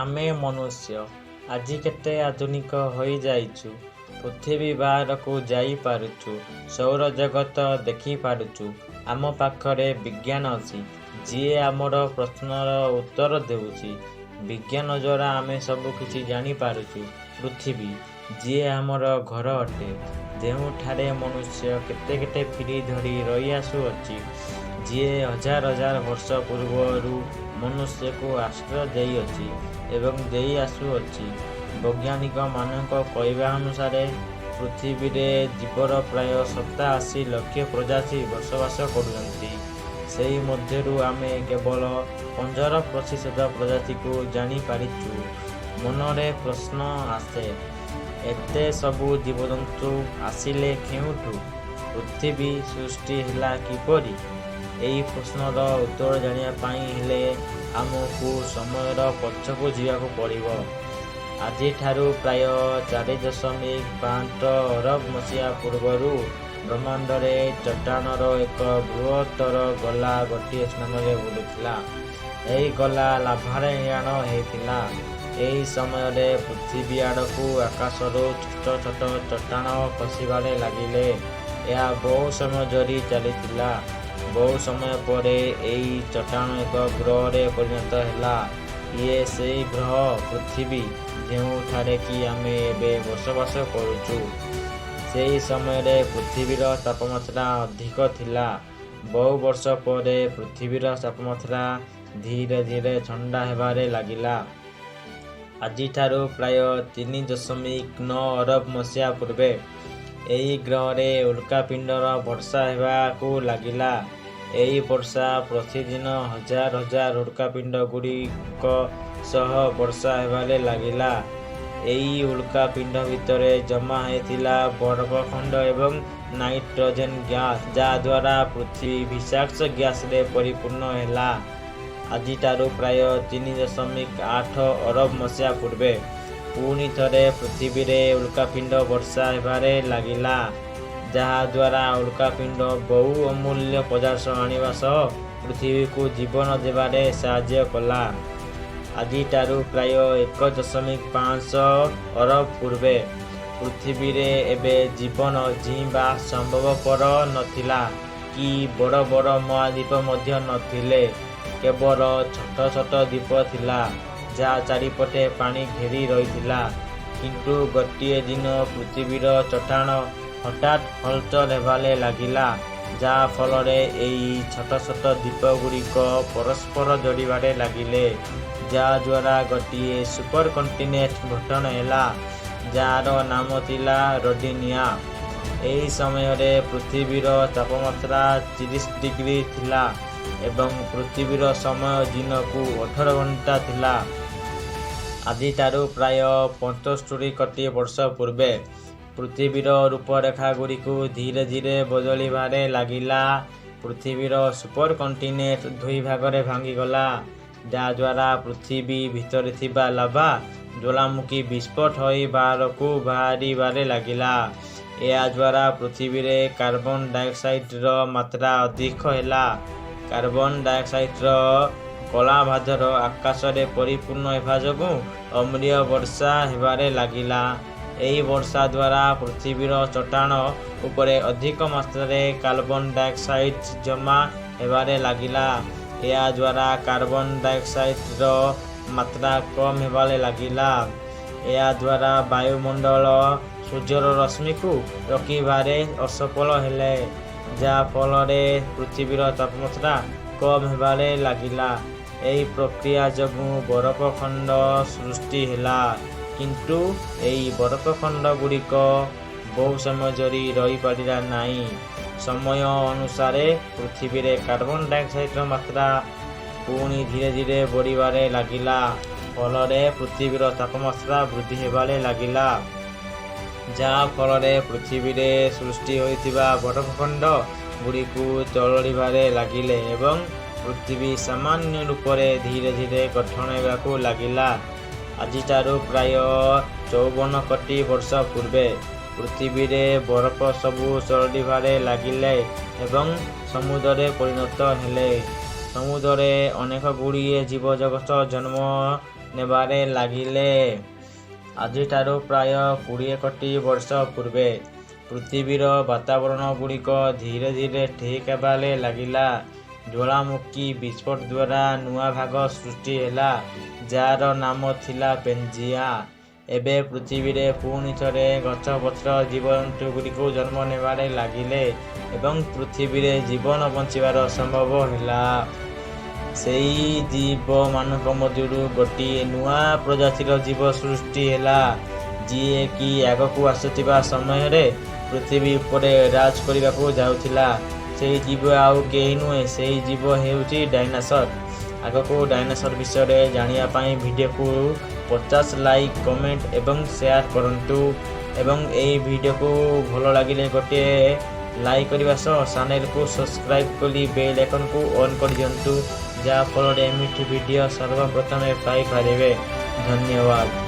ଆମେ ମନୁଷ୍ୟ ଆଜି କେତେ ଆଧୁନିକ ହୋଇଯାଇଛୁ। ପୃଥିବୀ ବାହାରକୁ ଯାଇପାରୁଛୁ, ସୌରଜଗତ ଦେଖିପାରୁଛୁ। ଆମ ପାଖରେ ବିଜ୍ଞାନ ଅଛି, ଯିଏ ଆମର ପ୍ରଶ୍ନର ଉତ୍ତର ଦେଉଛି। ବିଜ୍ଞାନ ଦ୍ୱାରା ଆମେ ସବୁକିଛି ଜାଣିପାରୁଛୁ। ପୃଥିବୀ, ଯିଏ ଆମର ଘର ଅଟେ, ଯେଉଁଠାରେ ମନୁଷ୍ୟ କେତେ କେତେ ପିଢ଼ି ଧରି ରହିଆସୁଅଛି, ଯିଏ ହଜାର ହଜାର ବର୍ଷ ପୂର୍ବରୁ ମନୁଷ୍ୟକୁ ଆଶ୍ରୟ ଦେଇଅଛି ଏବଂ ଦେଇ ଆସୁଅଛି। ବୈଜ୍ଞାନିକମାନଙ୍କ କହିବା ଅନୁସାରେ ପୃଥିବୀରେ ଜୀବର ପ୍ରାୟ 87 ଲକ୍ଷ ପ୍ରଜାତି ବସବାସ କରୁଛନ୍ତି। ସେହି ମଧ୍ୟରୁ ଆମେ କେବଳ 15% ପ୍ରଜାତିକୁ ଜାଣିପାରିଛୁ। ମନରେ ପ୍ରଶ୍ନ ଆସେ, ଏତେ ସବୁ ଜୀବଜନ୍ତୁ ଆସିଲେ କେଉଁଠୁ? ପୃଥିବୀ ସୃଷ୍ଟି ହେଲା କିପରି? ଏହି ପ୍ରଶ୍ନର ଉତ୍ତର ଜାଣିବା ପାଇଁ ହେଲେ ଆମକୁ ସମୟର ପଛକୁ ଯିବାକୁ ପଡ଼ିବ। ଆଜିଠାରୁ ପ୍ରାୟ 4.5 ଅରବ ମସିହା ପୂର୍ବରୁ ବ୍ରହ୍ମାଣ୍ଡରେ ଚଟ୍ଟାଣର ଏକ ବୃହତ୍ତର ଗୋଲା ଗୋଟିଏ ସ୍ଥାନରେ ବୁଲୁଥିଲା। ଏହି ଗୋଲା ଲାଭାରେ ନିର୍ମାଣ ହୋଇଥିଲା। ଏହି ସମୟରେ ପୃଥିବୀ ଆଡ଼କୁ ଆକାଶରୁ ଛୋଟ ଛୋଟ ଚଟ୍ଟାଣ ଖସିବାରେ ଲାଗିଲେ। ଏହା ବହୁ ସମୟ ଧରି ଚାଲିଥିଲା। ବହୁ ସମୟ ପରେ ଏହି ଚଟ୍ଟାଣ ଏକ ଗ୍ରହରେ ପରିଣତ ହେଲା। ଇଏ ସେହି ଗ୍ରହ ପୃଥିବୀ, ଯେଉଁଠାରେ କି ଆମେ ଏବେ ବସବାସ କରୁଛୁ। ସେହି ସମୟରେ ପୃଥିବୀର ତାପମାତ୍ରା ଅଧିକ ଥିଲା। ବହୁ ବର୍ଷ ପରେ ପୃଥିବୀର ତାପମାତ୍ରା ଧୀରେ ଧୀରେ ଥଣ୍ଡା ହେବାରେ ଲାଗିଲା। ଆଜିଠାରୁ ପ୍ରାୟ 3.9 ଅରବ ମସିହା ପୂର୍ବେ ଏହି ଗ୍ରହରେ ଉଲ୍କାପିଣ୍ଡର ବର୍ଷା ହେବାକୁ ଲାଗିଲା। ଏହି ବର୍ଷା ପ୍ରତିଦିନ ହଜାର ହଜାର ଉଲ୍କାପିଣ୍ଡଗୁଡ଼ିକ ସହ ବର୍ଷା ହେବାରେ ଲାଗିଲା। ଏହି ଉଲ୍କାପିଣ୍ଡ ଭିତରେ ଜମା ହୋଇଥିଲା ବରଫ ଖଣ୍ଡ ଏବଂ ନାଇଟ୍ରୋଜେନ୍ ଗ୍ୟାସ୍, ଯାହାଦ୍ୱାରା ପୃଥିବୀ ବିଷାକ୍ତ ଗ୍ୟାସରେ ପରିପୂର୍ଣ୍ଣ ହେଲା। ଆଜିଠାରୁ ପ୍ରାୟ 3.8 ଅରବ ମସିହା ପୂର୍ବେ ପୁଣି ଥରେ ପୃଥିବୀରେ ଉଲ୍କାପିଣ୍ଡ ବର୍ଷା ହେବାରେ ଲାଗିଲା, ଯାହାଦ୍ୱାରା ଉଲ୍କାପିଣ୍ଡ ବହୁ ଅମୂଲ୍ୟ ପଦାର୍ଥ ଆଣିବା ସହ ପୃଥିବୀକୁ ଜୀବନ ଦେବାରେ ସାହାଯ୍ୟ କଲା। ଆଜିଠାରୁ ପ୍ରାୟ 1.5 ଅରବ ପୂର୍ବେ ପୃଥିବୀରେ ଏବେ ଜୀବନ ଜୀଇଁବା ସମ୍ଭବପର ନଥିଲା କି ବଡ଼ ବଡ଼ ମହାଦ୍ୱୀପ ମଧ୍ୟ ନଥିଲେ। କେବଳ ଛୋଟ ଛୋଟ ଦ୍ୱୀପ ଥିଲା, ଯାହା ଚାରିପଟେ ପାଣି ଘେରି ରହିଥିଲା। କିନ୍ତୁ ଗୋଟିଏ ଦିନ ପୃଥିବୀର ଚଟ୍ଟାଣ ହଠାତ୍ ହଲଚଲ ହେବାରେ ଲାଗିଲା, ଯାହା ଫଳରେ ଏହି ଛୋଟ ଛୋଟ ଦ୍ୱୀପଗୁଡ଼ିକ ପରସ୍ପର ଯୋଡ଼ିବାରେ ଲାଗିଲେ, ଯାହାଦ୍ୱାରା ଗୋଟିଏ ସୁପରକଣ୍ଟିନେଣ୍ଟ ଗଠନ ହେଲା, ଯାହାର ନାମ ଥିଲା ରୋଡିନିଆ। ଏହି ସମୟରେ ପୃଥିବୀର ତାପମାତ୍ରା 30 ଡିଗ୍ରୀ ଥିଲା ଏବଂ ପୃଥିବୀର ସମୟ ଦିନକୁ 18 ଘଣ୍ଟା ଥିଲା। ଆଜିଠାରୁ ପ୍ରାୟ 75 କୋଟି ବର୍ଷ ପୂର୍ବେ ପୃଥିବୀର ରୂପରେଖଗୁଡ଼ିକ ଧୀରେ ଧୀରେ ବଦଳିବାରେ ଲାଗିଲା। ପୃଥିବୀର ସୁପରକଣ୍ଟିନେଣ୍ଟ ଦୁଇ ଭାଗରେ ଭାଙ୍ଗିଗଲା, ଯାହାଦ୍ୱାରା ପୃଥିବୀ ଭିତରେ ଥିବା ଲାଭା ଜ୍ୱାଳାମୁଖୀ ବିସ୍ଫୋଟ ହୋଇ ବାହାରକୁ ବାହାରିବାରେ ଲାଗିଲା। ଏହାଦ୍ୱାରା ପୃଥିବୀରେ କାର୍ବନ ଡାଇଅକ୍ସାଇଡର ମାତ୍ରା ଅଧିକ ହେଲା। କାର୍ବନ ଡାଇଅକ୍ସାଇଡର କଳା ବାଦଲ ଆକାଶରେ ପରିପୂର୍ଣ୍ଣ ହେବା ଯୋଗୁଁ ଅମ୍ଳୀୟ ବର୍ଷା ହେବାରେ ଲାଗିଲା। ଏହି ବର୍ଷା ଦ୍ୱାରା ପୃଥିବୀର ଚଟ୍ଟାଣ ଉପରେ ଅଧିକ ମାତ୍ରାରେ କାର୍ବନ ଡାଇଅକ୍ସାଇଡ ଜମା ହେବାରେ ଲାଗିଲା। ଏହାଦ୍ୱାରା କାର୍ବନ ଡାଇଅକ୍ସାଇଡର ମାତ୍ରା କମ୍ ହେବାରେ ଲାଗିଲା। ଏହାଦ୍ୱାରା ବାୟୁମଣ୍ଡଳ ସୂର୍ଯ୍ୟର ରଶ୍ମିକୁ ରୋକିବାରେ ଅସଫଳ ହେଲେ, ଯାହା ଫଳରେ ପୃଥିବୀର ତାପମାତ୍ରା କମ୍ ହେବାରେ ଲାଗିଲା। ଏହି ପ୍ରକ୍ରିୟା ଯୋଗୁଁ ବରଫ ଖଣ୍ଡ ସୃଷ୍ଟି ହେଲା। କିନ୍ତୁ ଏହି ବରଫ ଖଣ୍ଡଗୁଡ଼ିକ ବହୁ ସମୟ ଧରି ରହିପାରିଲା ନାହିଁ। ସମୟ ଅନୁସାରେ ପୃଥିବୀରେ କାର୍ବନ ଡାଇଅକ୍ସାଇଡର ମାତ୍ରା ପୁଣି ଧୀରେ ଧୀରେ ବଢ଼ିବାରେ ଲାଗିଲା। ଫଳରେ ପୃଥିବୀର ତାପମାତ୍ରା ବୃଦ୍ଧି ହେବାରେ ଲାଗିଲା, ଯାହା ଫଳରେ ପୃଥିବୀରେ ସୃଷ୍ଟି ହୋଇଥିବା ବରଫ ଖଣ୍ଡ ଗୁଡ଼ିକୁ ତରଳିବାରେ ଲାଗିଲେ ଏବଂ ପୃଥିବୀ ସାମାନ୍ୟ ରୂପରେ ଧୀରେ ଧୀରେ ଗଠନ ହେବାକୁ ଲାଗିଲା। ଆଜିଠାରୁ ପ୍ରାୟ 54 କୋଟି ବର୍ଷ ପୂର୍ବେ ପୃଥିବୀରେ ବରଫ ସବୁ ତରଳିବାରେ ଲାଗିଲେ ଏବଂ ସମୁଦ୍ରରେ ପରିଣତ ହେଲେ। ସମୁଦ୍ରରେ ଅନେକଗୁଡ଼ିଏ ଜୀବଜଗତ ଜନ୍ମ ନେବାରେ ଲାଗିଲେ। ଆଜିଠାରୁ ପ୍ରାୟ 20 କୋଟି ବର୍ଷ ପୂର୍ବେ ପୃଥିବୀର ବାତାବରଣଗୁଡ଼ିକ ଧୀରେ ଧୀରେ ଠିକ୍ ହେବାରେ ଲାଗିଲା। ଜ୍ୱାଳାମୁଖୀ ବିସ୍ଫୋଟ ଦ୍ୱାରା ନୂଆ ଭାଗ ସୃଷ୍ଟି ହେଲା, ଯାହାର ନାମ ଥିଲା ପେଞ୍ଜିଆ। ଏବେ ପୃଥିବୀରେ ପୁଣି ଥରେ ଗଛପତ୍ର, ଜୀବଜନ୍ତୁଗୁଡ଼ିକୁ ଜନ୍ମ ନେବାରେ ଲାଗିଲେ ଏବଂ ପୃଥିବୀରେ ଜୀବନ ବଞ୍ଚିବାର ସମ୍ଭବ ହେଲା। ସେଇ ଜୀବମାନଙ୍କ ମଧ୍ୟରୁ ଗୋଟିଏ ନୂଆ ପ୍ରଜାତିର ଜୀବ ସୃଷ୍ଟି ହେଲା, ଯିଏକି ଆଗକୁ ଆସୁଥିବା ସମୟରେ ପୃଥିବୀ ଉପରେ ରାଜ କରିବାକୁ ଯାଉଥିଲା। ସେଇ ଜୀବ ଆଉ କେହି ନୁହେଁ, ସେଇ ଜୀବ ହେଉଛି ଡାଇନାସର। ଆଗକୁ ଡାଇନାସର ବିଷୟରେ ଜାଣିବା ପାଇଁ ଭିଡ଼ିଓକୁ 50 ଲାଇକ୍, କମେଣ୍ଟ ଏବଂ ସେୟାର କରନ୍ତୁ ଏବଂ ଏହି ଭିଡ଼ିଓକୁ ଭଲ ଲାଗିଲେ ଗୋଟିଏ ଲାଇକ୍ କରିବା ସହ ଚ୍ୟାନେଲକୁ ସବସ୍କ୍ରାଇବ୍ କରି ବେଲ୍ ଆଇକନ୍କୁ ଅନ୍ କରିଦିଅନ୍ତୁ, ଯାହାଫଳରେ ଏମିତି ଭିଡ଼ିଓ ସର୍ବପ୍ରଥମେ ପାଇପାରିବେ। ଧନ୍ୟବାଦ।